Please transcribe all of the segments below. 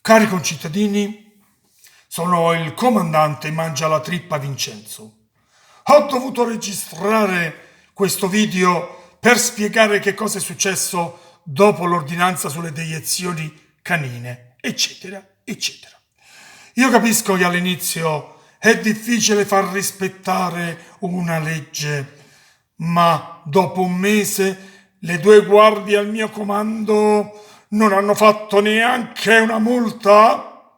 Cari concittadini, sono il comandante Mangia la Trippa Vincenzo. Ho dovuto registrare questo video per spiegare che cosa è successo dopo l'ordinanza sulle deiezioni canine, eccetera, eccetera. Io capisco che all'inizio è difficile far rispettare una legge, ma dopo un mese le due guardie al mio comando non hanno fatto neanche una multa?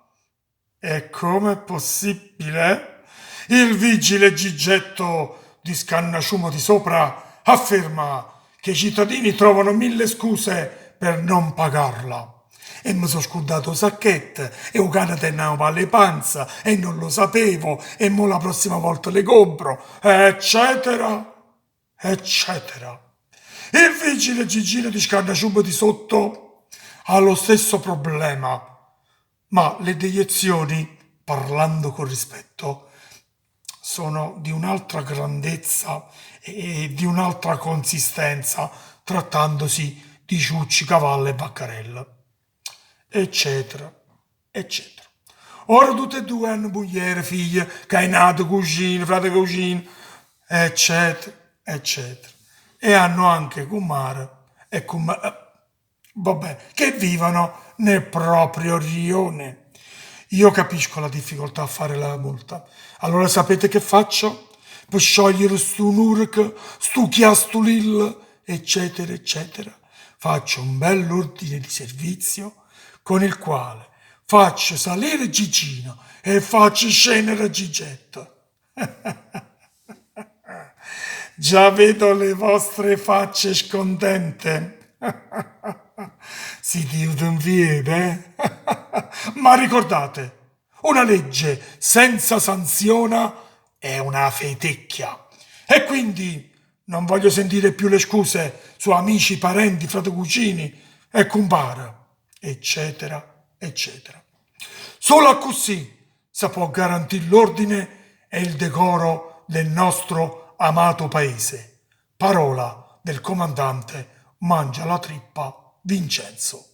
E com'è possibile? Il vigile Gigetto di Scannaciumo di Sopra afferma che i cittadini trovano mille scuse per non pagarla. E mi sono scordato 'o sacchetto e 'o cane tene 'o mal 'e panza e non lo sapevo e mo la prossima volta le compro, eccetera, eccetera. Il vigile Gigino di Scannaciumo di Sotto ha lo stesso problema, ma le deiezioni, parlando con rispetto, sono di un'altra grandezza e di un'altra consistenza, trattandosi di ciucci, cavalle e vaccarelle, eccetera, eccetera. Ora tutte e due hanno mugliere, figlie, cainate, cugine, frate cugine, eccetera, eccetera. E hanno anche cummare e cummare, vabbè, che vivono nel proprio rione. Io capisco la difficoltà a fare la multa. Allora sapete che faccio? Per sciogliere stu nurc, stu chiastulillo, eccetera, eccetera. Faccio un bell'ordine di servizio con il quale faccio salire Gigino e faccio scendere Gigetto. Già vedo le vostre facce scontente. Site jute 'nfiern, eh? Ma ricordate, una legge senza sanziona è una fetecchia. E quindi non voglio sentire più le scuse su amici, parenti, frate cucini e cumpare, eccetera, eccetera. Solo accussì se può garantire l'ordine e il decoro del nostro amato paese. Parola del comandante Mangia la Trippa Vincenzo.